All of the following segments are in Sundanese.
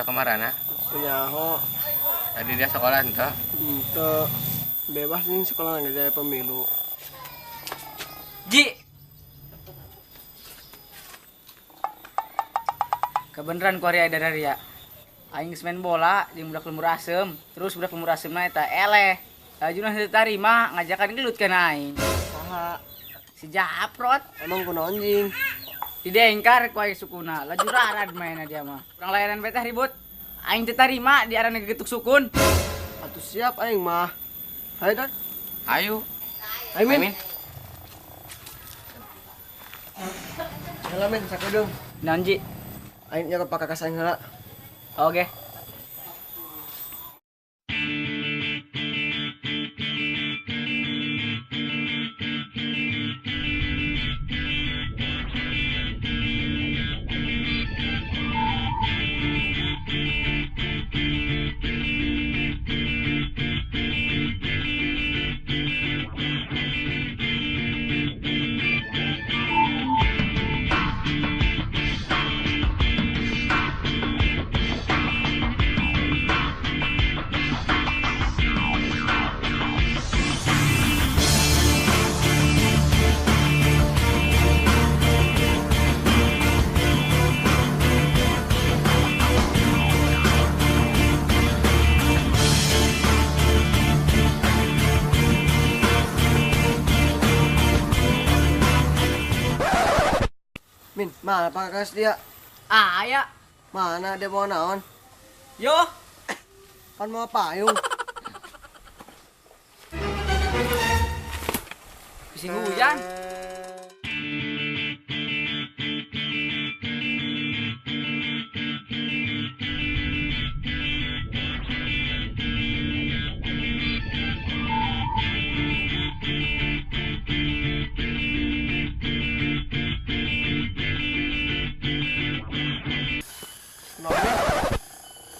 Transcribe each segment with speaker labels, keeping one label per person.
Speaker 1: Budak kamarana?
Speaker 2: Nyaho.
Speaker 1: Tadi dia sekolah ente?
Speaker 2: Ente. Bebas nih sekolah nggak jadi pemilu.
Speaker 3: Ji. Kebeneran ku ari dari ya. Aing geus main bola jeung budak lemur asem, terus budak lemur asemna eta eleh. Lajuna teu tarima ngajakan gelut kana aing.
Speaker 2: Saha?
Speaker 3: Si Japrot.
Speaker 2: Emang kunaon jing?
Speaker 3: Didengkar ku aing sukuna, laju rarad mainna dia mah. Urang layanan betah ribut. Aing teu tarima diarana gegetuk sukun.
Speaker 2: Atuh siap aing mah. Hayu dak.
Speaker 1: Hayu.
Speaker 2: Ayo Min. Heula Min, sakedeung.
Speaker 3: Naon Ji?
Speaker 2: Aing nya ka pakakas aing heula.
Speaker 3: Oke.
Speaker 2: Min, mana pakakas dia?
Speaker 3: Ah, ya.
Speaker 2: Mana dia mau naon?
Speaker 3: Yo.
Speaker 2: Kan mau payung.
Speaker 3: Bisa hujan.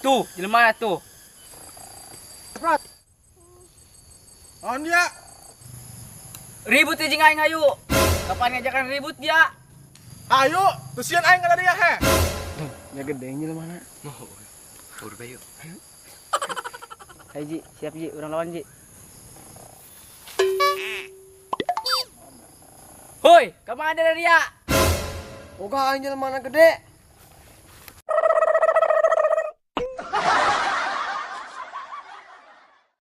Speaker 3: Tuh, jelema tuh.
Speaker 2: Prot.
Speaker 4: On dia.
Speaker 3: Ribut jeung aing hayu. Kapan ngajakan ribut dia?
Speaker 4: Ayo, tusian aing kada dia he.
Speaker 2: Ya gede jelema na.
Speaker 1: Moho. Kabur bae yuk.
Speaker 3: Hayu Ji, siap Ji, urang lawan Ji. Hoi, ka mana dari dia?
Speaker 2: Boga aing jelema na gede.